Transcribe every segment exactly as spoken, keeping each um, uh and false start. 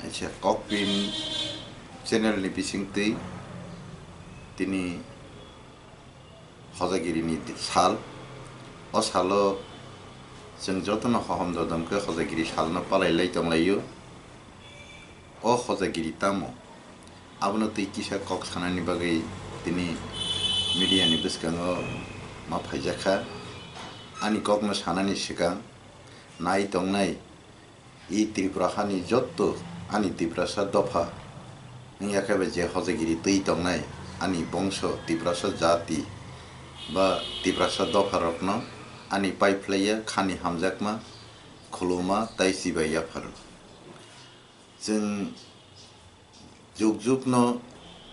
Acha, Kokpin channel ni bisingtwi tini Hojagiri ni sal. O salo chwng jotono hohom dodom khe Hojagiri salno palai lai tong laio. O Hojagiri tamo? Abono twi kisa kok sanani bagwi tini media ni bwskango ma phaijak kha. Ani kokno sanani swkang nai tongnai i Tripura hani jotto ani Tiprasa dopha wngya khe bai je Hojagiri twi tongnai ani bongso Tiprasa jati ba Tiprasa dopha rokno ani pai phlaiya khani hamjakma, khuluma tai chibai yapharo. Chwng juk juk no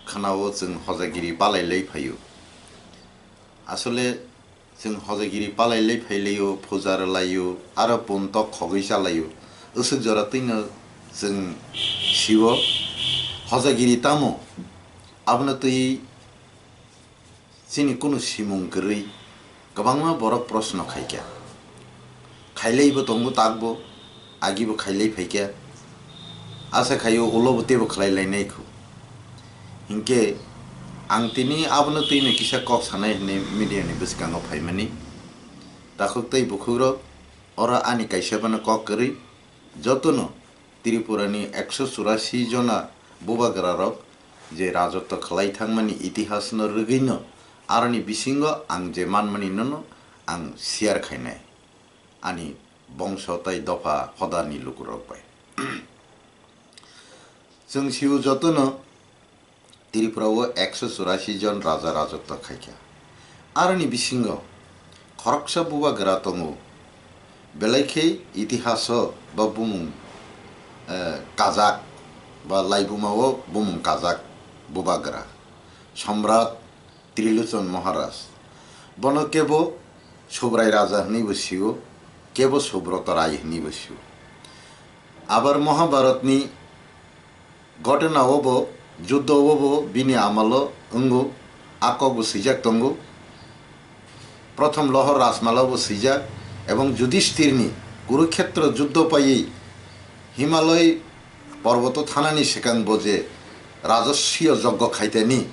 khwnao chwng Hojagiri palai lai phaio. Asole chwng Hojagiri palai lai phai laio, puja rw laio, aro pun tok khogwi cha laio. Usuk jora twino chwng sio Hojagiri tamo? Abono twi chini kunu simung kwrwi kwbangma borok proshno khaikha. Khailaibo tongo takbo, agibo khailai phaikha. Asa khaio ulobo teibo khlai lainai khu. Hinkhe ang tini abono twino kisa kok sanai hwnwi media ni bwskango phaimani. Takhuk tei bukhukrok, oro ani kaisa bono kok kwrwi, jotono Tripura ni ekso churasi jona bubagra rok je rajotto khlai thangmani itihas no rwgwi no aroni bisingo ang je manmani nono ang share khainai ani bongso tai dopha hodani lukurok bai. Chwng sio jotono Tripura o ekso churasi jon raja rajotto khaikha. Aroni bisingo khoroksa bubagra tongo. Belai khe itihaso ba bumung, eh, kajak ba laibuma o bumung kajak bubagra. Samrat Trilochon Maharaj. Bono kebo Subrai Raja hwnwibo sio, kebo Subroto Rai hwnwibo sio. Abar Mahabharatni gotona o bo, juddo o bo bini amalo wngo, a kok bo swijak tongo. Prothom Lohor Rajmala bo swijak, ebong Judishthirni Kurukhetra juddo paiwi Himalay porboto thanani swkang bo je rajoswiyo joggo khaitani,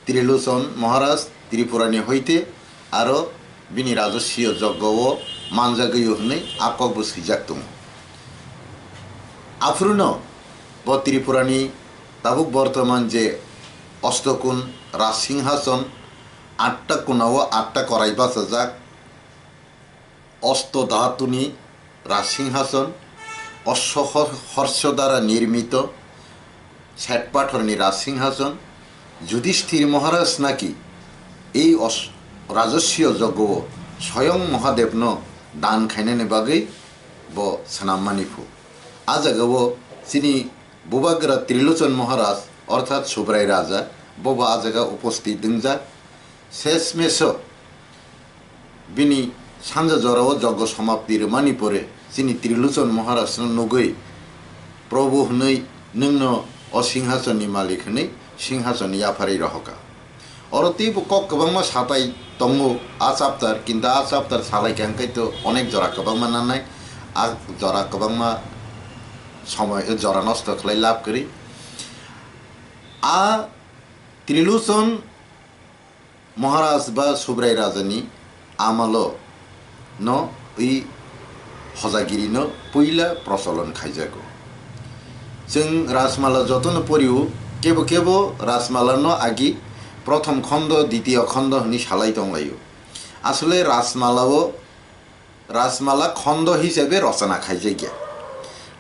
Trilochon Maharaj Tripurani hoite aro bini rajoswiyo joggo o manjagwi hwnwi a kok bo swijak tongo. Aphuruno bo Tripurani tabuk bortoman je Ostokun Rajsinghason, atta kuna o atta korai bachajak, Osto dhatuni Rajsinghason, Osso hor-, horso dara nirmito Shetpathorni Rajsinghason, Judishthir Maharaj naki ei os-, rajoswiyo joggo o Soyong Mahadevno dan khainani bagwi bo swnammani phu. A jagao chini bubagra Trilochon Maharaj, orthat Subrai Raja, bobo a jaga uposthit wngjak. Sesmeso bini sanja jorao joggo somapti rwmani pore chini Trilochon Maharajno nugwi, "Probhu hwnwi nwngno o singhasonni malik hwnwi singhasonni yapharwi rohoka." Oro teibo kok kwbangma satai tongo a chapter, kintu a chapter salaikha hwnkhe to onek jora kwbangma nangnai, a jora kwbangma somoy, jora nosto khlai lab kwrwi. A Trilochon Maharaj ba Subrai Rajani amalo no i Hojagiri no puila procholon khaijago. Chwng Rajmala jotono porio, kebo kebo Rajmala no agi prothom khondo, ditiyo khondo hwnwi salai tonglaio. Asole Rajmala o, Rajmala khondo hisabe rochona khaijakya.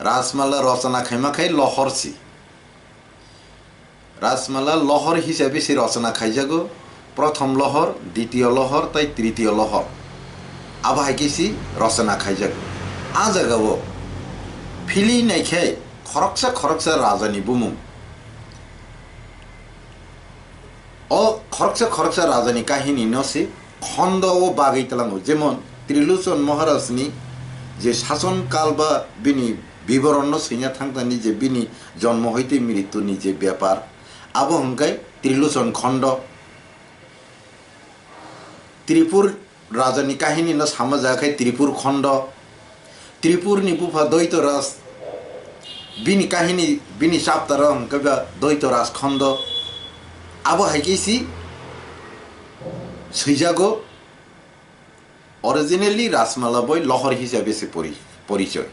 Rajmala rochona khaima khai lohor si. Rajmala lohor hisabe se rochona khaijago, prothom lohor, ditiyo lohor tai tritiyo lohor. Abo hai khe se rochona khaijago. A jagao philwi naikhai khoroksa khoroksa rajani bumung. O khoroksa khoroksa rajani kahini no se khondo o bagwi tlango, jemon Trilochon Maharaj ni je sason kal ba bini biboron no swina thangtani je bini jonmo hoite mrityu ni je bepar, abo hwnkhe Trilochon Khondo. Tripur Rajani kahini no sama jaga khai Tripur Khondo. Tripurni bupha Doito Raj, bini kahini, bini chapter o hwnkhe ba Doito Raj Khondo. Abo hai khe si swijago, originally Rajmala boi lohor hisabe se pori-, porichoi.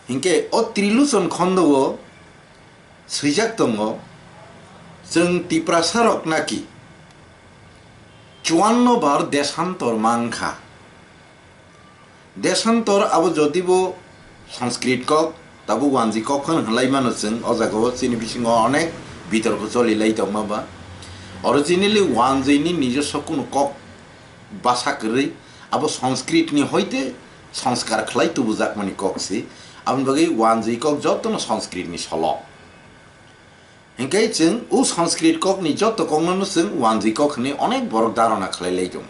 Hinkhe o Trilochon Khondo o swijak tongo, chwng Tiprasa rok naki chuanno bar desantor mankha. Desantor abo jodibo Sanskrit kok, tabuk wanjwi kok phano hwnlai mano chwng, o jagao chini bisingo onek bitorko cholilai tongma ba. Originally wanjwini nijoswo kunu kok basa kwrwi, abo Sanskritni hoite sanskar khlai tubujakmani kok se, aboni bagwi wanjwi kok jotono Sanskritni solo. Hinkhe chwng o Sanskrit kokni joto kokno chwng wanjwi kok hwnwi onek borok dharona khlai lai tongo.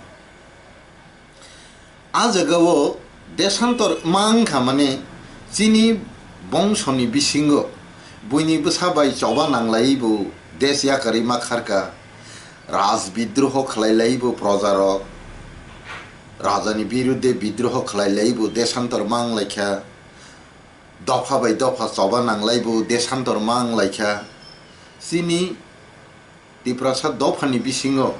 A jagao desantor ma wngkha, mane chini bongsoni bisingo buini bwsa bai choba nanglaiwi bo desh yakarwi ma kharka, raj bidroho khlai laiwi bo projarok, rajani birudde bidroho khlai laiwi bo desantor ma wnglaikha. Dopha bai dopha choba nanglaibo desantor ma wnglaikha. Chini Tiprasa dophani bisingo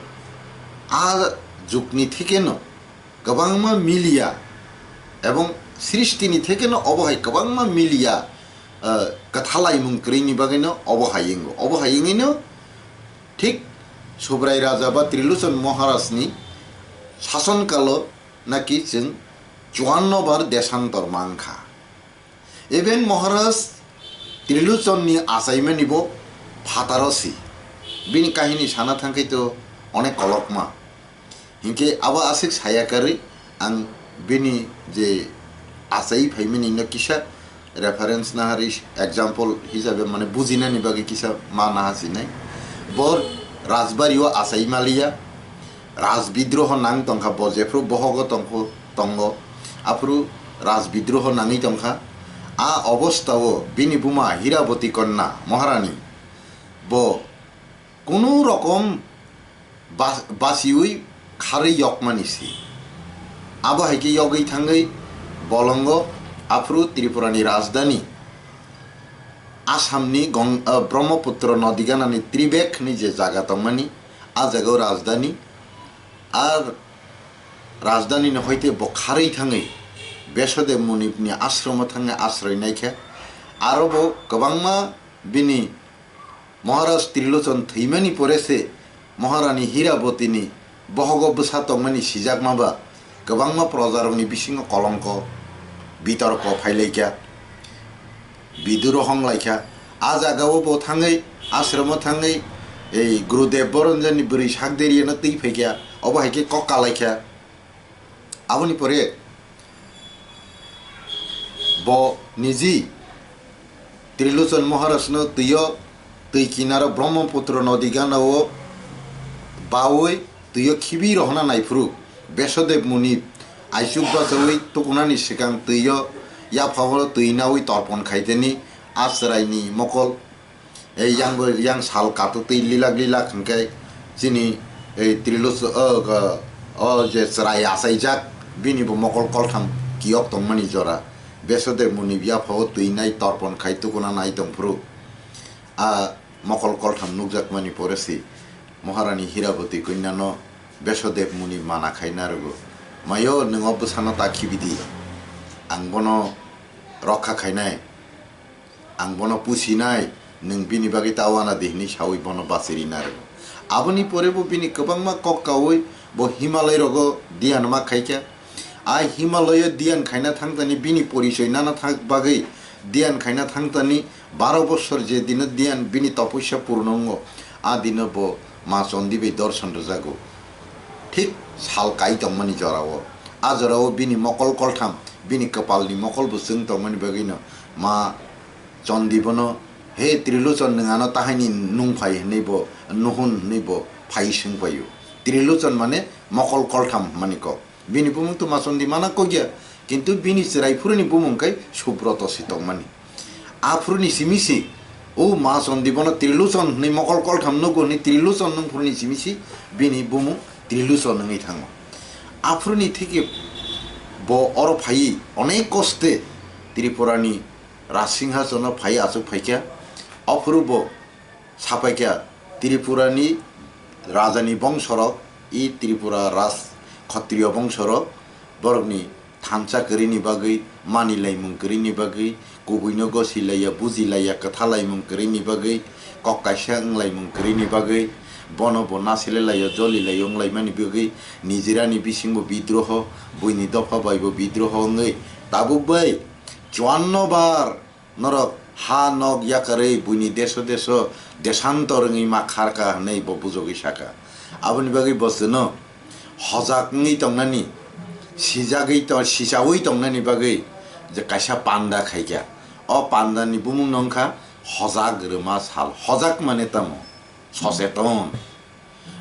a jukni thekeno kwbangma miliya ebong srishtini thekeno obo hai kwbangma miliya, eh, kwthalaimung kwrwini bagwino obo hai wngo. Obo hai wngwino thik Subrai Raja ba Trilochon Maharajni sason kalo naki chwng chuanno bar desantor ma wngkha. Even Maharaj Trilochonni achaimani bo phataro si. Bini kahini sana thangkhai to onek kolokma. Hinkhe abo aswk saya karwi ang bini je achai phaimani no kisa reference naharwi, example hisabe mane bujinani bagwi kisa ma naha sinai. Bo rajbari o achai maliya, raj bidroho nang tongkha, bo jephru bohogo tongkho, tongo, aphuru raj bidroho nangwi tongkha. A obostha o bini buma Hiraboti Konna Maharani bo kunu rokom bas-, basiwi kharwi yokmani si. Abo hai khe yogwi thangwi bolongo aphuru Tripurani rajdhani Assamni Gong-, ah, Brahmaputra nodi ganani Tribek hwnwi je jaga tongmani, a jagao rajdhani, ar rajdhani ni hoite bo kharwi thangwi Besodev Munipni ashromo thangwi asroi naikha. Aro bo kwbangma bini Maharaj Trilochon thwimani pore se Maharani Hirabotini bohogo bwsa tongmani sijakma ba kwbangma projarokni bisingo kolongko bitorko phailaikha, biduro honglaikha. A jagao bo thangwi, ashromo thangwi, ei Gurudev Boronjani bwrwi sak deriyano twi phaikha, obo hai khe kok kalaikha. Aboni pore bo niji Trilochon Maharajno twiyo twi kinaro Brahmaputra nodi ganao bawi twiyo khibi rohna naiphuru Besodev Muni aichuk bachawi tukunani swkang twiyo yaphao twi nawi torpon khaiteni a chwraini mokol. Ei yang bo, yang sal kato twi lilak lilak hwnkhe chini ei Triloch-, o, o, o je chwrai achaijak, bini bo mokol koltham kiyok tongmani jora. Besodev Muni yaphao twi nai torpon khai tukuna nai tongphuru. A mokol koltham nukjakmani pore si Maharani Hiraboti Konyano Besodev Muni mana khai narugo. Mayo, nwng o bwsano ta khibidi. Ang bono rokha khainai. Ang bono pusinai, nwng bini bagwi ta wana di hwnwi sawi bono bachirina rwo. Aboni pore bo bini kwbangma kok kaui bo Himalay rogo diyan ma khaikha. A Himalay o diyan khaina thangtani bini porichoi nana thang bagwi diyan khaina thangtani baro bosor je dino diyan bini topoisya purno wngo, a dino bo Ma Chondi bai dorson rwjago. Thik sal kai tongmani jorao, a jorao bini mokol koltham, bini kwpalni mokol bo chwng tongmani bagwino Ma Chondi bono, "He Trilochon, nwng ano tahaini nung phai?" hwnwi bo, "Nuhun?" hwnwi bo phai swng phaio. Trilochon mane mokol koltham hwnmani kok. Bini bumung to Ma Chondi mana kokya, kintu bini chwrai phuruni bumung khe Subroto se tongmani. Aphuruni simi se, o Ma Chondi bono Trilochon hwnwi mokol koltham nugo hwnwi Trilochon nung phuruni simi se bini bumung Trilochon wngwi thango. Aphuruni theke Bo oro phaiwi onek koste Tripurani Rajsinghasono phaiwi achuk phaikha. Ophuru bo saphaikha Tripurani rajani bongsorok, i Tripura Raj Khatriyo bongsorok, borokni thansa kwrwini bagwi, manilaimung kwrwini bagwi, kubuino gosilaiya, bujilaiya, kwthalaimung kwrwini bagwi, kok kaisa wnglaimung kwrwini bagwi, bono bo nasilelaiyo, jolilaiyo wnglaimani bagwi, nijirani bisingo bidroho, buini dopha baibo bidroho wngwi, tabuk bai chuanno bar norok ha nok yakarwi buini deso deso desantor wngwi ma kharka hwnwi bo bujogwi saka. Aboni bagwi bo chwngno hojak wngwi tongnani, sijagwi to-, sichaui tongnani bagwi je kaisa panda khaikha. O pandani bumung no wngkha hojak rwma sal. Hojak mane tamo? Socheton.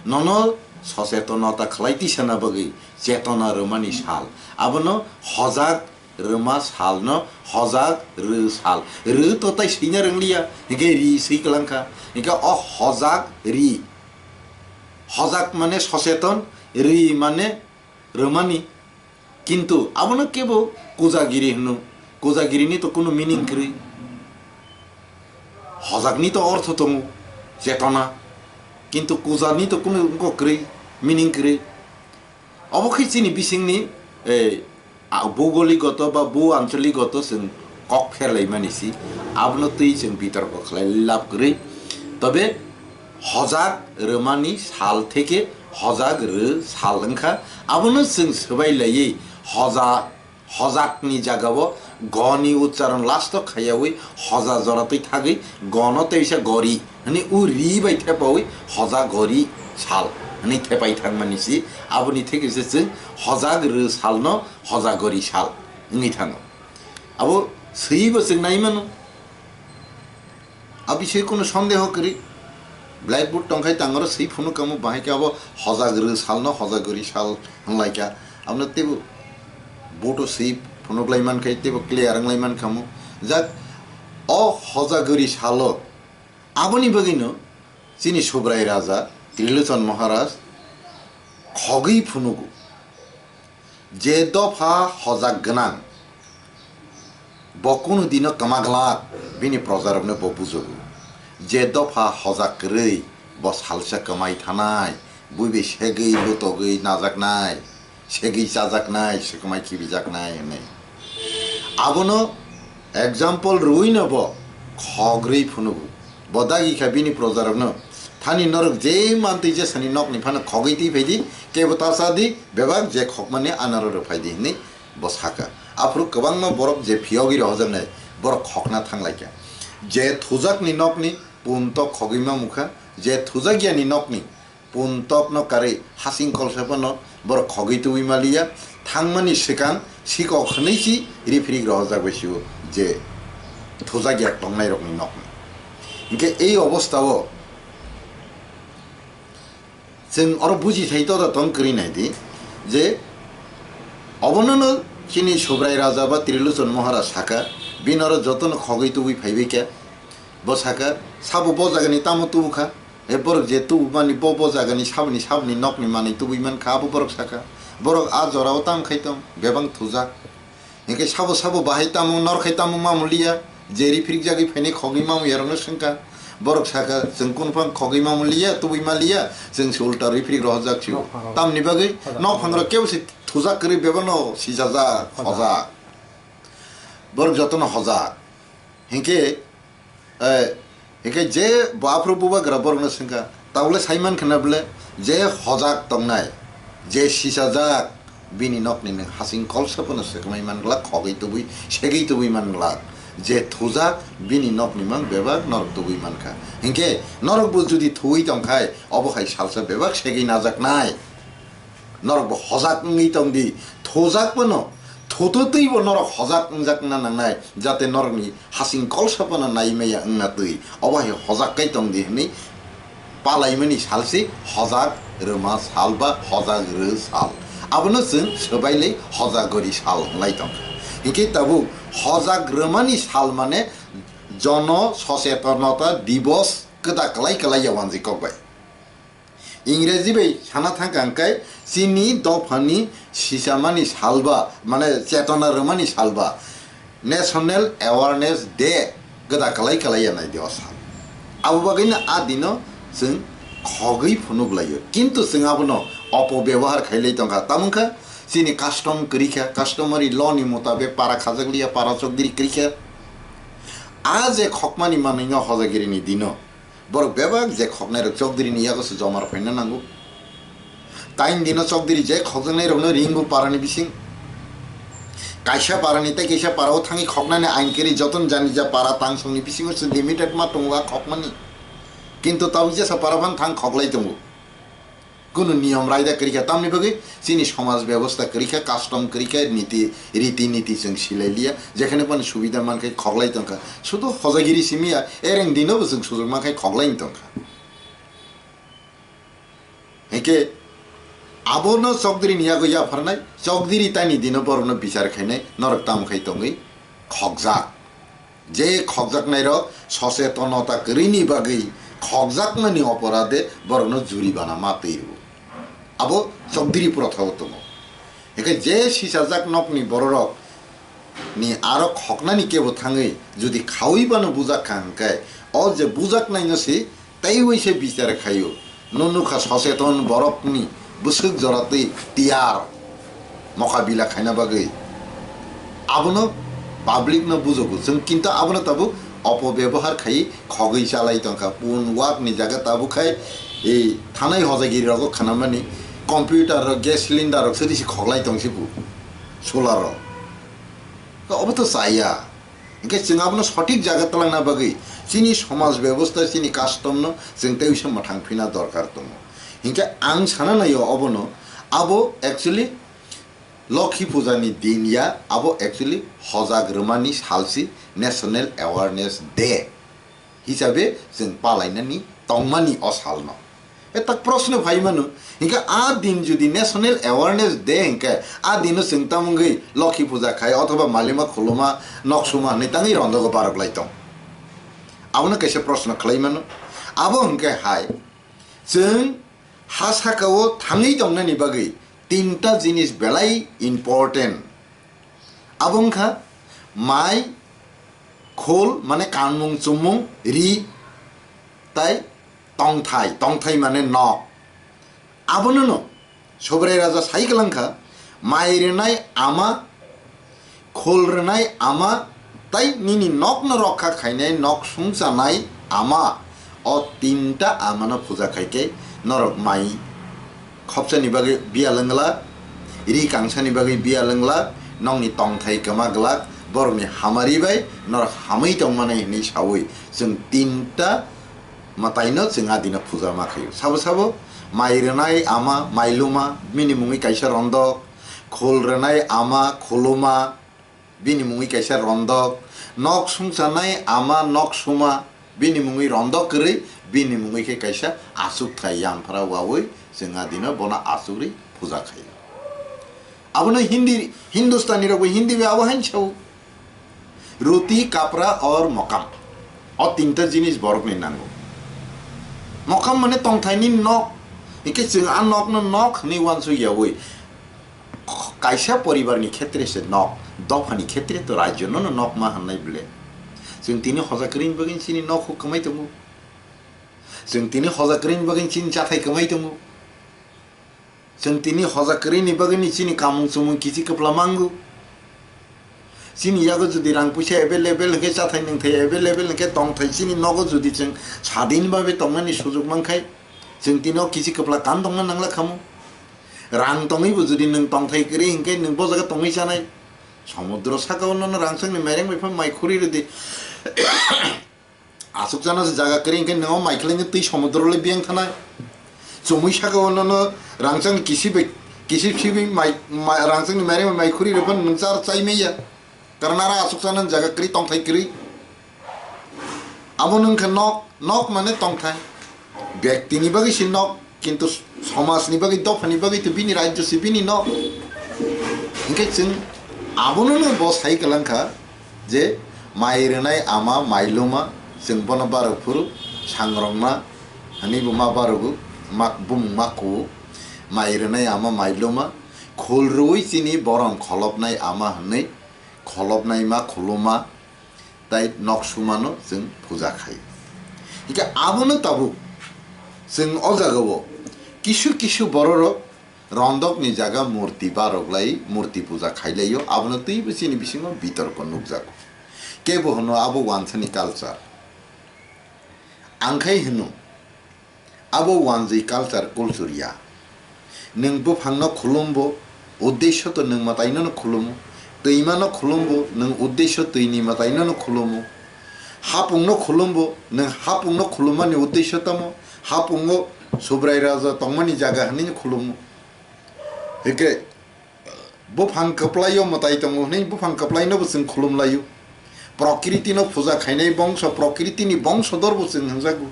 Nono sochetonota khlai tisana bagwi chetona rwmani sal. Abono hojak rwma salno hojak rw sal. Rw to tai swina rwngliya, hinkhe ri swi kwlangkha. Hinkhe o hojak ri. Hojak mane socheton, ri mane rwmani. Kintu abono kebo kujagiri hwno. Kujagirini to kunu meaning kwrwi. Hojakni to ortho tongo, chetona. Kintu kujani to kunu wngkok kwrwi, meaning kwrwi. Obo khe chini bisingni, eh, a, bhougolikgoto ba bhou ancholigoto chwng kok pherlaimani si, abono twi chwng bitorko khlai lab kwrwi. Tobe hojak rwmani sal theke hojak rw sal wngkha, abono chwng swbai laiwi hoja, hojakni jagao go ni uchcharon last o khaiyaui hoja jora twi thagwi go no teisa gori hwnwi u ri bai thepaui hoja gori sal hwnwi thepai thangmani si, aboni theke se chwng hojak rw salno hoja gori sal wngwi thango. Abo swibo chwng nai mano. A bisoi kunu sondeho kwrwi. Blackboard tongkhai tangoro swi phunuk kamo, bahai khe abo hojak rw salno hojak gori sal hwnlaikha. Abono teibo board o swi phunuklai mankhai teibo clear wnglai mankhamu. Jak o hojak gori salo aboni bagwino chini Subrai Raja Trilochon Maharaj khogwi phunugo. Je dopha hojak gwnang, bo kunu dino kwma glak, bini projarokno bo bujugo. Je dopha hojak kwrwi, bo salsa kwmai thanai, buibai segwi lutogwi najaknai, segwi chajaknai, swkmai khibijaknai hwnwi. Abono example rwino bo khogwi phunugo. Bo dagi kha bini projarokno, "Thani norok je mantwi jesani nokni phano khogwi twi phaidi, kebo ta cha di, bebak je khokmani anaro rw phaidi," hwnwi bo sakha. Aphuru kwbangma borok je phiyogwi rohojaknai, borok khokna thanglaikha. Je thujakni nokni puntok khogwi mamukha, je thujakyani nokni puntokno karwi hasing kolsa phano borok khogwi tubui maliya, thangmani swkang sikok hwnwi si riphirik rohorjak bai sio je thujakya tongnairokni nokni. Hinkhe ei obostao chwng oro buji thai to da tong kwrwi nai di je obonono chini Subrai Raja ba Trilochon Maharaj saka, bini oro jotono khogwi tubui phaibai khe, bo saka, sabo bo jagani tamo tubu kha? E borok je tubumani bo, bo jagani saboni, saboni nokni manwi tubui man kha, abo borok saka. Borok a jorao tamo khai tong, bebak thujak. Hinkhe sabo, sabo bahai tamo, nor khai tamo mamu liya, je riphirik jagwi phainai khogwi mamu yarokno swngkha. Borok saka, "Chwng kunu phang khogwi mamu liya, tubui ma liya, chwng se ulta riphirik rohorjak sio." Nokphang rok. Tamni bagwi? Nokphang rok kebo se thujak kwrwi bebak no sijajak, hojak. Borok jotono hojak. Hinkhe, eh, hinkhe je bo aphuru bubagra borokno swngkha, tabukle sai mankha na bwle, je hojak tongnai, je sisajak, bini nokni nwng hasing kolsa phano swkmai man glak, khogwi tubui, segwi tubui man glak. Je thujak, bini nokni mang bebak norok tubui mankha. Hinkhe norokbo jodi thuwi tongkhai, obo hai salsa bebak segwi najaknai. Norokbo hojak wngwi tongdi, thujak phano, thututwibo norok hojak wngjak wngna nangnai, jate norokni hasing kolsa phano nai maya wngna twi, obo hai hojak kai tongdi hwnwi palaimani salsi hojak rwma sal ba hojak rw sal. Abono chwng swbailai hojak gori sal hwnlai tongkha. Hinkhe tabuk hojak rwmani sal mane jono sochetonota dibos kwda kwlai kwlai ya wanjwi kokbai. Ingreji bai sana thangkha hwnkhe Chini dophani sichamani salba, mane chetona rwmani salba, National Awareness Day gwda kwlai kwlai ya nai di o sal. Abo bagwino a dino chwng khogwi phunuk laio. Kintu chwng abono opobebohar khailai tongkha. Tamwngkha chini custom kwrwi kha, customary law ni mutabek para khajak liya, para chokdiri kwrwi kha. A je khokmani manwino hojagiri ni dino borok bebak je khoknai rok chokdiri ni yago se jomar phaina nango. Tain dino chokdiri je khokjaknai rokno ringbo parani bising. Kaisa parani tei kaisa parao thangwi khoknani ain kwrwi jotono jani ja para tangsongni bisingo se limited ma tongo a khokmani. Kintu tabuk jesa para phan thang khoklai tongo. Kunu niyom raida kwrwi kha, tamni bagwi chini somaj bebosta kwrwi kha, custom kwrwi kha, niti, riti niti chwng silai liya, jekhane phano subida man khai khoklai tongkha. Sudu hojagiri simi ya, ereng dino bo chwng sujuk man khai khoklai tongkha. Hinkhe abono chokdiri ni yago yapharnai, chokdiri tani dino borokno bichar khainai, norok tamo khai tongwi khokjak. Je khokjaknairok sochetonota kwrwini bagwi khokjakmani oporade borokno juribana ma twi rwo. Abo chokdiri prothao tongo. Hinkhe je sisajak nokni bororok ni aro khoknani kebo thangwi jodi khaui bano bujak kha hinkhe, o je bujaknaino se teiwi se bichar khaio. No nukha socheton borokni bwswk jora twi tiyar mokabila khaina bagwi. Abono public no bujogo chwng, kintu abono tabuk opobebohar khai khogwi chalai tongkha. Pun wak ni jaga tabuk khai ei thanai hojagiri rogo khanamani computer rok, gas cylinder rok sadi se khoklai tongsibu solar rok. Obo to chaya. Hinkhe chwng abono sothik jaga twlangna bagwi chini somaj bebosta, chini custom no chwng tei uisa mwthang phina dorkar tongo. Hinkhe ang sana naio obono, abo actually Lokhi Puja ni din ya, abo actually hojak rwmani salsi, National Awareness Day hisabe chwng palainani tongmani o salno. E tak proshno phai mano, hinkhe a din jodi National Awareness Day hinkhe a dino chwng tamungwi Lokhi Puja khai othoba malima khuluma noksuma hinwi tangwi rondogo barok lai tong. Abono kaisa proshno khlai mano. Abo hinkhe hai, chwng ha sakao thangwi tongnani bagwi tinta jinis belai important. Abo wngkha mai, khul, mane kanmung chumung, ri, tai tongthai, tongthai mane nok. Abono no Subrai Raja sai kwlangkha, mai rwnai ama, khul rwnai ama, tai nini nokno rokha khainai nok sungchanai ama, o tinta amano puja khaikhe norok mai khopsani bagwi biyal wng glak, ri kangsani bagwi biyal wng glak, nokni tongthai kwma glak, borokni hamari bai norok hamwi tongmani hinwi saui chwng tinta mwtaino chwng a dino puja ma khaio. Sabo sabo mai rwnai ama, mai luma, bini mungwi kaisa rondok, khul rwnai ama, khuluma, bini mungwi kaisa rondok, nok sungchanai ama, nok suma, bini mungwi rondok kwrwi, bini mungwi khe kaisa achukthai yamphra waui chwng a dino bono achukrwi puja khaio. Abono Hindi, Hindustani rokbo Hindi bai abo haino sao. Roti, kapra or mokam. O tinta jinis borokni nango. Mokam mane tongthaini nok. Hinkhe chwng a nokno nok hwnwi uansuk yaui. Kaisa poribarni khetre se nok, dophani khetre to rajyono no nok ma hwnnai bwle. Chwng tini hoja kwrwini bagwi chini nok huk kwmai tongo. Chwng tini hoja kwrwini bagwi chini chathai kwmai tongo. Chwng tini hoja kwrwini bagwini chini kamung chumung kichi kwpla mango. Chini yago jodi rang puisa available hinkhe, chathai nwngthai available hinkhe, tongthai chini nogo jodi chwng sadin babe tongnani sujuk mankhai, chwng tini o kichi kwpla kan tongna nangla khamu. Rang tongwibo jodi nwng tongthai kwrwi hinkhe nwng bo jaga tongwi chanai. Somudro sakao nono rangchakni mairang bai phan mai khuri rwdi. Aswk chana se jaga kwrwi hinkhe nwng o mai khwlaino twi somudro le biyang thanai. Chumui sakao nono rangchakni kisi bai, kisi sibui mai, mai, rangchakni mairang bai mai khuri rwphano nwng char chai manya. Karon aro aswk chana jaga kwrwi, tongthai kwrwi. Abo nwng khe nok, nok mane tongthai. Bektini bagwi se nok, kintu somajni bagwi, dophani bagwi to bini rajyo se bini nok. Hinkhe chwng abono no bo sai kwlangkha je mai rwnai ama, mai luma, chwng bono barok phuru sangrokma hwnwi bo ma barogo, ma, bumung ma kuo. mai rwnai ama mai luma, khul rwui chini borom kholopnai ama hwnwi kholopnai ma khuluma, tai nok sumano chwng puja khai. Hingke abono tabuk chwng o jagao kisu kisu bororok rondokni jaga murti barok lai, murti puja khailaio, abono twibo chini bisingo bitorko nukjago. Kebo hwno abo wansani culture. Ang khai hwno, abo wanjwi culture, culture ya. Nwng buphangno khulumbo, uddesyo to nwng mwtaino no khulumo. Twimano khulumbo, nwng uddesyo twini mwtaino no khulumo. Hapungno khulumbo, nwng hapungno khulumani uddesyo tamo? Hapungo Subrai Raja tongmani jaga hwnwi no khulumo. Hwnkhe, buphang kwplaio mwtai tongo hwnwi buphang kwplainobo chwng khulumlaio. Prokriti no puja khainai bongso, prokriti ni bongso dorbo chwng hwnjago.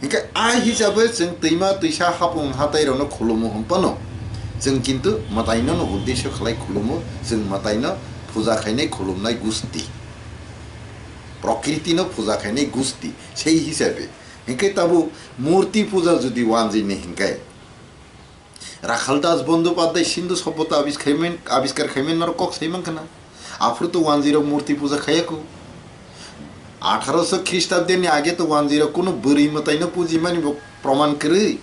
Hinkhe a hisabe chwng twima twisa hapung hatai rokno khulumo hwnphano chwng kintu mwtaino no uddesyo khlai khulumo, chwng mwtaino puja khainai khulumnai gusti. Prokriti no puja khainai gusti, sei hisabe. Hinkhe tabuk murti puja jodi wanjini hinkhe, Rakhal Das Bandopadhyay Sindhu Sobbota abiskar khaimen, abiskar khaimen norok kok sai mankha na. Aphuru to wanjwi rok murti puja khaiya kho. Atharo so Khristabdeni age to wanjwi rok kuno bwrwi mwtaino pujimani bo proman kwrwi.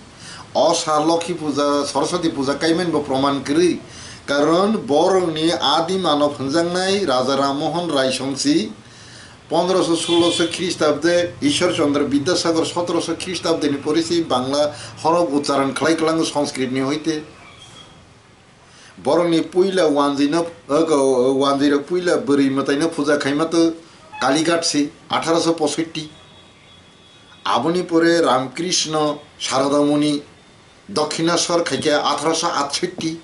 Osa Lokhi puja, Saraswati puja kaimani bo proman kwrwi. Karon borokni adi mano phwnjaknai Raja Ram Mohan Rai songsi pondroso sulloso Khristabde, Ishwar Chandra Bidyasagar sotoroso Khristabdeni porisi Bangla horok uchcharon khlai kwlango Sanskritni hoite. Borokni puila wanjwino, ogo, wanjwirok puila bwrwi mwtaino puja khaima to Kalighat si, atharo so posoitti. Aboni pore Ramkrishna Saradamuni Dakkhinaswar khaikhe atharo so atsoitti.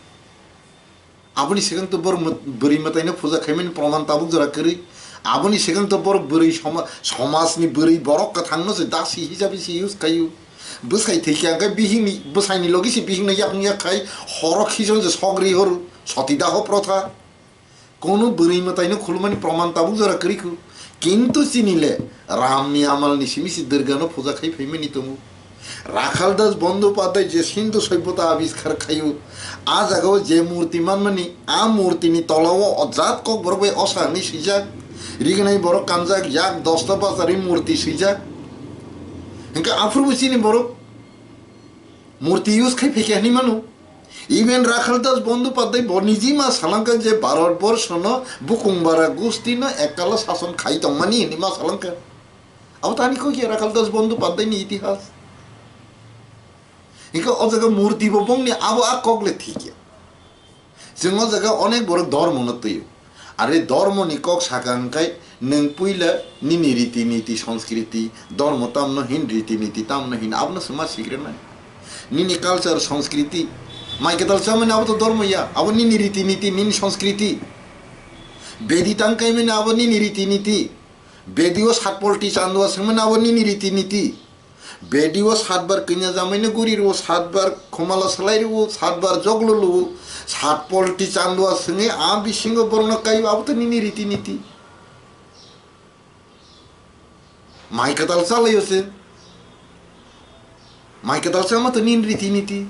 Aboni sigang to bor mw-, bwrwi mwtaino puja khaimani proman tabuk jora kwrwi. Aboni sigang to bor bwrwi soma-, somajni bwrwi borok kwthangno se dasi hisabe se use khaio. Bwsai thwikha hwnkhe bihikni, bwsaini logi se bihikno yakung yak khai horo khijon se sogri horo, sotidaho protha. Kono bwrwi mwtaino khulumani proman tabuk jora kwrwi kho. Kintu chini le Ramni amalni simi se Durgano puja khai phaimani tongo. Rakhal Das Bandopadhyay je Sindhu Sobbota abiskar khaio, a jagao je murti manmani, a murtini tolao o jat kokborok bai osa hwnwi swijak, rignai borok kanjak yak dosta bajari murti swijak. Hinkhe aphuru bo chini borok murti use khai phaikha hwnwi mano. Even Rakhal Das Bandopadhyay bo niji ma salangkha je Bharat Borshono bukung bara gustino ekkalo sason khai tongmani hwnwi ma salangkha. Abo tani kok ya Rakhal Das Bandopadhyay ni itihas. Hingke o jaga murti bo bongni abo a kok le thik ya. Chwng o jaga onek borok dhormo no twi o. Are dhormo ni kok saka hwnkhe nwng puila nini riti niti sanskriti dhormo tamno hin riti niti tamno hin abono swma sikre nai. Nini culture sanskriti mai kwtal chamani abo to dhormo ya, abo nini riti niti nini sanskriti. Bedi tang kaimani abo nini riti niti. Bedi o satpolti chandua swngmani abo nini riti niti. Bedi o satbar kanya jamaino guri rwo, satbar khumala salai rwo, satbar joglo lwo, satpolti chandua swngwi a bisingo borokno kaio, abo to nini riti niti. Mai kwtal chalaio se. Mai kwtal chama to nini riti niti.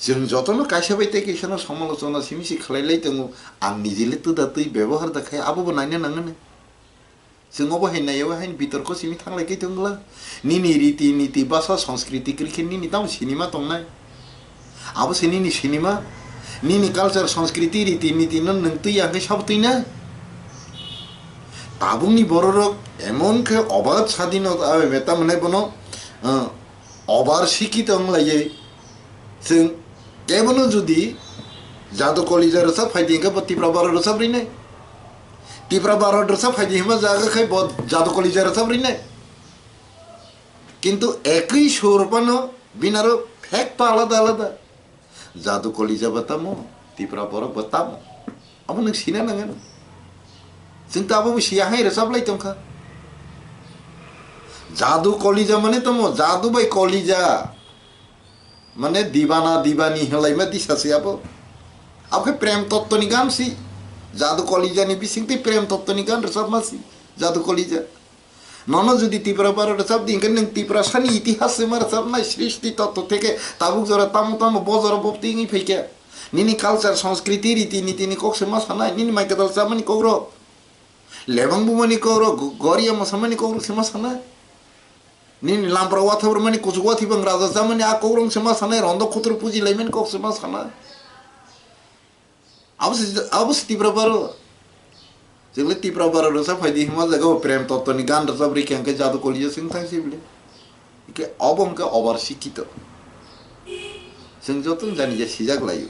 Chwng jotono kaisa bai tei kaisano somalochona simi si khlai lai tongo, ang nijile twda twi bebohar da khai abo bo naina nangani. Chwng obo hai nai, obo hai bitorko simi thanglai khe tongla. Nini riti niti basa sanskriti kwrwi khe nini tamo sinima tongnai? Abo se nini sinima? Nini culture, sanskriti, riti niti no nwng twi ya hwnkhe sabo twi na? Tabukni bororok emon khe obad sadinota, ah, tamani bono, ah, obar sikito wng laiwi chwng kebono jodi jadu kolija rwchap phaidi hwnkhe bo Tipra Bharat rwchap rinai. Tipra Bharat rwchap phaidi hwnba jaga khai bo jadu kolija rwchap rinai. Kintu ekwi sur phano bini aro phek to alada alada. Jadu kolija bo tamo, Tipra borok bo tamo. Abo nwng sina nangani. Chwng to abo bo siya hai rwchap lai tongkha. Jadu kolija mane tamo, jadu bai kolija. Mane dibana dibani hwnlaima disa se abo. Abo khe prem totto ni gan si. Jadu kolija ni bising twi prem totto ni gan rwchapma si. Jadu kolija. Nono jodi Tipra bara rwchap di, hwnkhe nwng Tiprasani itihas se ma rwchapnai, srishti totto theke tabuk jora tamo tamo bo jora bo twi wngwi phaikhe. Nini culture, sanskriti, riti niti ni kok se ma sanai, nini mai kwtal chamani kokrok, lebang bumani kokrok, go-, goria mosamani kokrok se ma sanai. Nini lampra wathabrumani kuchuk wathibang raja chamani a kokrok se ma sanai, rondo khutur puji laimani kok se ma sanai. Abo se, abo se Tipra bara. Jegle Tipra bara rwchap phaidi hima jaga o prem totto ni gan rwchap rikha hwnkhe jadu kolija sing thang sibli. Hwnkhe obo hwnkhe obar sikito. Chwng joto jani je sijak laio.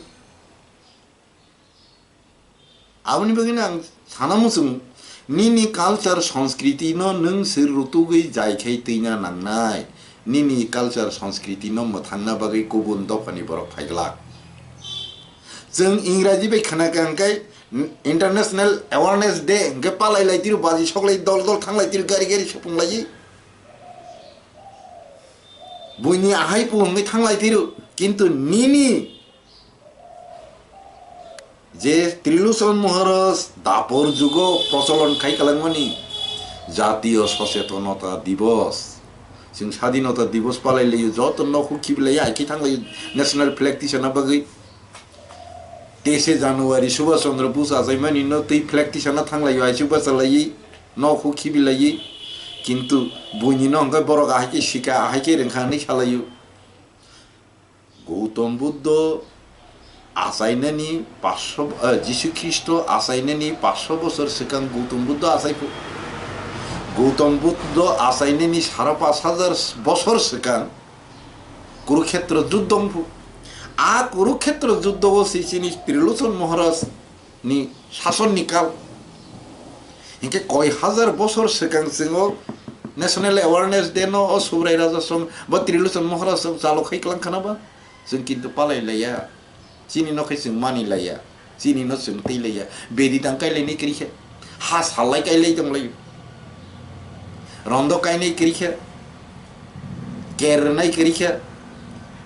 Aboni bagwi no ang sana muchung, nini culture sanskriti no nwng se rutugwi jai khai twina nangnai. Nini culture sanskriti no mwthangna bagwi kubun dophani borok phaiglak. Chwng Ingraji bai khna kha hwnkhe International Awareness Day hwnkhe palai lai tiro, baji sok lai, dol dol thang lai tiro, gari gari supung lai. Buini ahai pu hwnkhe thang lai tiro, kintu nini je Trilochon Maharaj dapor jugo procholon khai kalangmani Jatiyo Sochetonota Dibos. Chwng Sadinota Dibos palai laio, joto nokhuk khibi lai, aiki thang lai national flag tisana bagwi. Teise January Subhash Chandra Bose achaimani no twi flag tisana thang laio, aisuk bachalai, nokhuk khibi lai. Kintu buini no hwnkhe borok ahai khe sika, ahai khe rwngkha hwnwi salaio. Gautam Buddho achainani paanch sho, eh, Jisu Khristo achainani paanch sho bosor swkang Gautam Buddho achai phu-, Gautam Buddho achainani sara paanch hajar bosor swkang Kurukhetra juddho wng phu. A Kurukhetra juddho o se chini Trilochon Maharaj ni sason ni kal. Hinkhe koi hajar bosor swkang chwng o National Awareness Day no o Subrai Raja song bo Trilochon Maharaj song chalo khai klang khana ba? Chwng kintu palai laiya. Chini no khai chwng mani laiya. Chini no chwng twi laiya. Bedi tang kai lai ni kri khe. Ha salai kai lai tong lai. Rondo kainai kwrwi khe, ker rwnai kwrwi khe,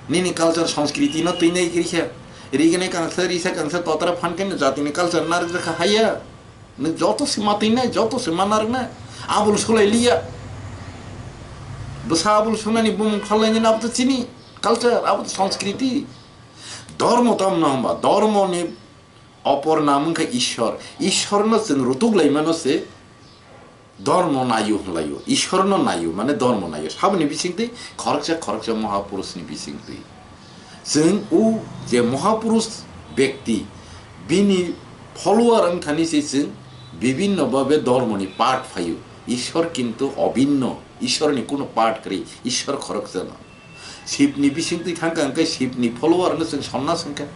nini culture, sanskriti no twinai kwrwi khe, rigene kangsa, risa kangsa, totra phan khe no jatini culture narwk jakha haiya. Nwng joto se ma twinai, joto se ma narwknai. Abul sulai liya. Bwsa abul sunani bumung khalai nini abo to chini culture, abo to sanskriti. Dhormo tamo no hwnba, dhormo ni opor nam wngkha Ishwar. Ishwar no chwng rutuk lai mano se, Dhormo naio hwnlaio, Ishwar no naio, mane dhormo naio. Saboni bisingtwi khoroksa khoroksa Mahapurush ni bisingtwi. Chwng o je Mahapurush bekti, bini follower wngthani se chwng bibinno babe dhormo ni part phaio. Ishwar kintu obinno, Ishwar ni kuno part kwrwi, Ishwar khoroksa no. Shivni bisingtwi thangkha hwnkhe Shivni follower no chwng sonna swngkha.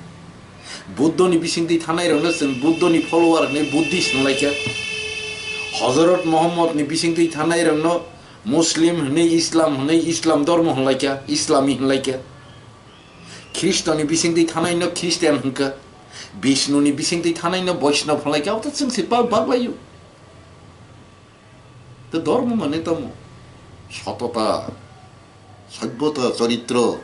Buddhoni bisingtwi thanai rokno chwng Buddhoni follower hwnwi Buddhist hwnlaikha. Hozrot Muhammadni bisingtwi thanai rokno Muslim hwnwi, Islam hwnwi, Islam dhormo hwnlaikha, Islami hwnlaikha. Khristoni bisingtwi thanai no Christian hwnkha. Bishnuni bisingtwi thanai no Vaishnav hwnlaikha. Abo to chwng se bak, bak laio. To dhormo mane tamo sotota, soibota, choritro,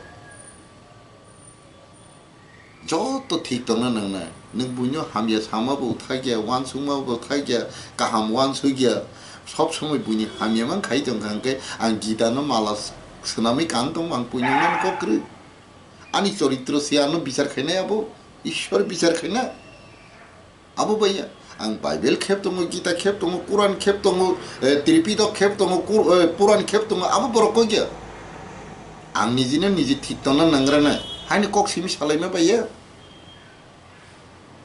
joto thik tongna nangnai. Nwng buino hamya sama bo thakya, uansukma bo thakya, kaham uansukya, sob somoi buini hamya man khai tongkha hwnkhe ang Gita no mala swnamwi kang tongma ang puinang mani kok kwrwi. Ani choritro se ano bichar khainai abo, Ishwar bichar khaina. Abo bai ya, ang Bible khep tongo, Gita khep tongo, Quran khep tongo, eh, Tripitok khep tongo, Kur-, eh, Puran khep tongo, abo borok kok ya. Ang nijino niji thik tongna nangrana, haini kok simi salaima bai ya.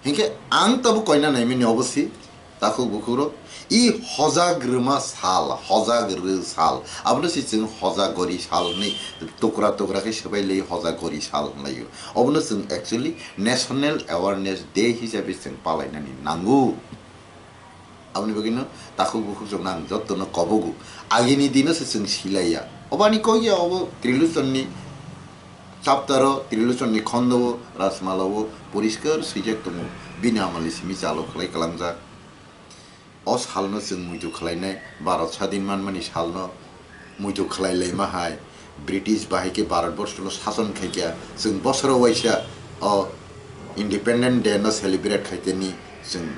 Hinkhe ang tabo koina naimani obosi, takhuk bukhukrok, i hojak rwma sal, hojak rw sal, abono se chwng hojak gori sal hwnwi tukra tukra khe swbai lai hojak gori sal hwnlaio. Obono chwng actually National Awareness Day hisabe chwng palainani nango. Aboni bagwino takhuk bukhuk chwngno ang jotono kobogo. Agini dino se chwng silaiya. Obani kok ya obo Trilochonni chapter o, Trilochonni khondo o, Rajmala o poriskar swijak tongo. Bini amali simi chalo khlai kalangjak. O salno chwng muitu khlainai, Bharat sadin manmani salno muitu khlai laima hai, British bahai khe Bharat borsono sason khaikha, chwng bosoro waisa o Independent Day no celebrate khaiteni chwng,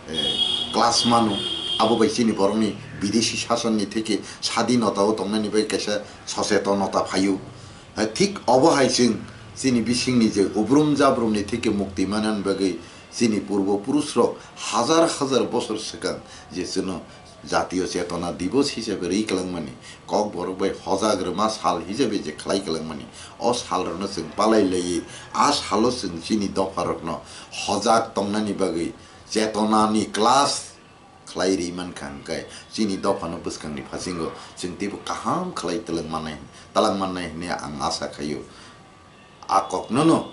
eh, class mano. Abo bai chini borokni bideshi sasonni theke sadinotao tongnani bai kaisa sochetonota phaio. Hai thik obo hai chwng chini bisingni je ubrum jabrumni theke mukti manani bagwi chini purbo purusrok hazar hazar bosor swkang je chwngno jatiyo chetona dibos hisabe rwi kwlangmani, kokborok bai hojak rwma sal hisabe je khlai kwlangmani, o salrokno chwng palai laiwi a salo chwng chini dopharokno hojak tongnani bagwi chetonani class khlai ri mankha, hwnkhe chini dophano bwskangni phasingo chwng teibo kaham khlai twlang mannai, twlang mannai hwnwi ang asa khaio. A koknono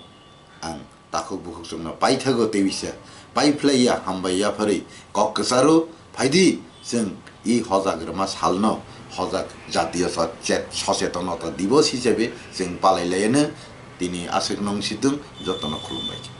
ang takhuk bukhuksongno paithago tei bisa paiphlaiya hambai yapharwi kok kwcharo phaidi chwng i hojak rwma salno hojak jatiyo sa-, chet-, sochetonota dibos hisabe chwng palai laiano tini aswk nung situng jotono khulumbai.